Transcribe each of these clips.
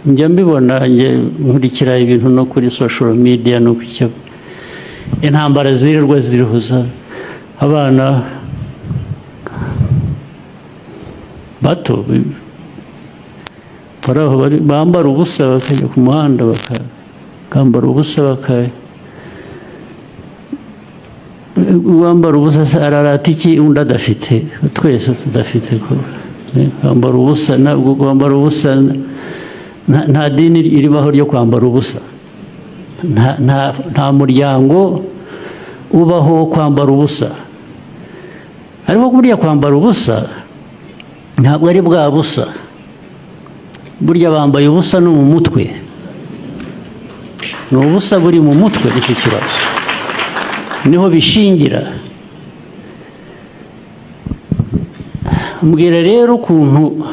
Njya mbibona, njye nkurikira ibintu no kuri social media no ku icyo intambara zirirwa zirihuza abana bato bari aho bambara ubusa, bakajya ku muhanda bakambara ubusa, wambara ubusa se ararata iki undi adafite? Twese tudafite ko kwambara ubusa, ntabwo kwambara ubusa, nta dini ribaho ryo kwambara ubusa, nta muryango ubaho wo kwambara ubusa. Ariko buriya kwambara ubusa ntabwo ari bwa busa, burya bambaye ubusa no mu mutwe, ni ubusa buri mu mutwe. Nicyo kibazo, niho bishingira. Mbwira rero ukuntu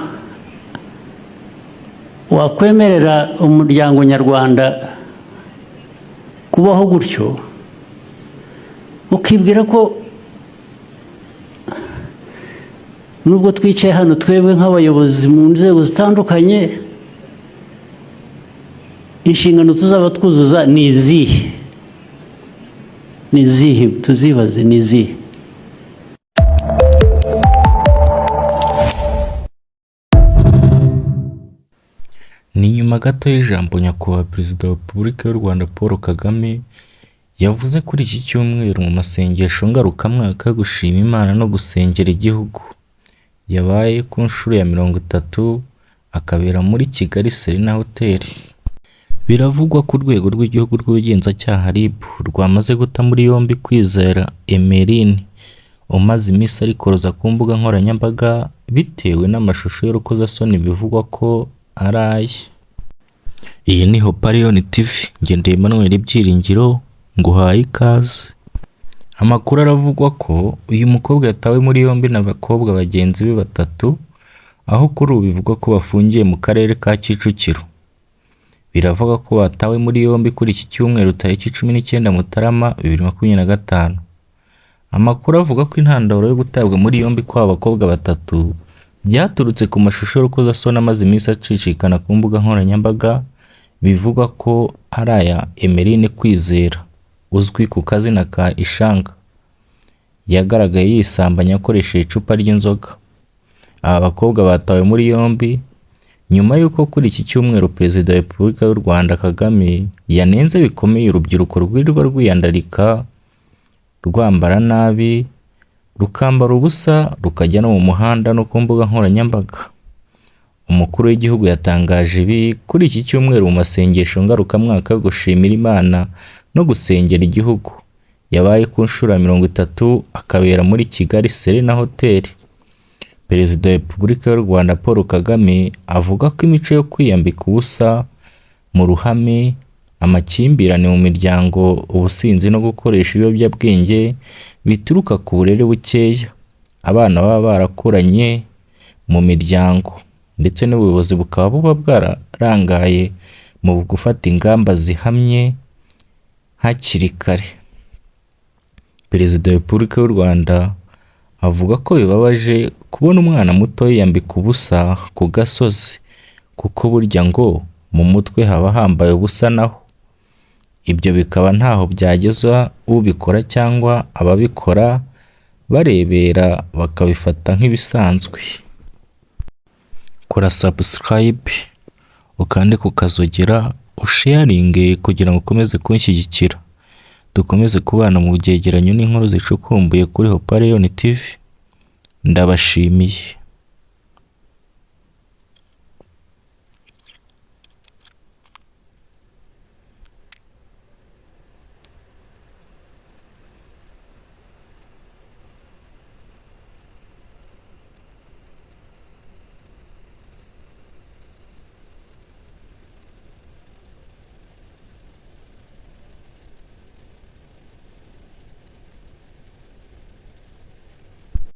wakwemerera umuryango nyarwanda kubaho gutyo, ukibwira ko nubwo twicaye hano twebwe nk'abayobozi mu nzego zitandukanye, inshingano tuzaba twuzuza ni izihe? Ni izihe? Tuzibaze, ni izihe? Ni nyuma gato y'ijambo Nyakubahwa Perezida wa Repubulika y'u Rwanda Paul Kagame yavuze kuri iki cyumweru mu masengesho ngarukamwaka yo gushima Imana no gusengera igihugu, yabaye ku nshuro ya 30 akabera muri Kigali Serena Hotel. Biravugwa ko Urwego rw'Igihugu rw'Ubugenzacyaha RIB rwamaze guta muri yombi Kwizera Emelyne umaze iminsi arikoroza ku mbuga nkoranyambaga bitewe n'amashusho y'urukozasoni bivugwa ko ari aye. Iyi ni Hopalion TV, ngendeye Emmanuel Byiringiro, nguhaye ikaze. Amakuru aravugwa ko uyu mukobwa yatawe muri yombi n'abakobwa bagenzi be batatu, aho kuri ubu bivugwa ko bafungiye mu karere ka Kicukiro. Biravugwa ko batawe muri yombi kuri iki cyumweru tariki 19 Mutarama 2025. Amakuru avuga ko intandaro yo gutabwa muri yombi kw'aba bakobwa batatu byaturutse ku mashusho y'urukozasoni amaze iminsi acicikana ku mbuga nkoranyambaga, bivugwa ko ari aya Emelyne Kwizera uzwi ku kazina ka Ishanga, yagaragaye yisambanya akoresheje icupa ry'inzoga. Aba bakobwa batawe muri yombi nyuma y'uko kuri iki cyumweru Perezida wa Repubulika y'u Rwanda Kagame yanenze bikomeye urubyiruko rwirirwa rwiyandarika, rwambara nabi, rukambara ubusa, rukajya no mu muhanda no ku mbuga nkoranyambaga. Umukuru w'igihugu yatangaje ibi kuri iki cyumweru mu masengesho ngarukamwaka yo gushimira Imana no gusengera igihugu, yabaye ku nshuro ya 30 akabera muri Kigali Serena Hotel. Perezida wa Repubulika y'u Rwanda Paul Kagame avuga ko imico yo kwiyambika ubusa mu ruhame, amakimbirane mu miryango, ubusinzi no gukoresha ibiyobyabwenge bituruka ku burere bukeya abana baba barakuranye mu miryango, ndetse n'ubuyobozi bukaba buba bwararangaye mu gufata ingamba zihamye hakiri kare. Perezida wa Repubulika y'u Rwanda avuga ko bibabaje kubona umwana muto yiyambika ubusa ku gasozi, kuko burya ngo mu mutwe haba hambaye ubusa naho. Ibyo bikaba ntaho byageza ubikora cyangwa ababikora barebera bakabifata nk'ibisanzwe. Kora subscribe, ukande ku kazogera, usharinge kugira ngo ukomeze kunshyigikira. Dukomeze kubana mu byegeranyo n'inkuru zicukumbuye kuri Hopalion TV. Ndabashimiye.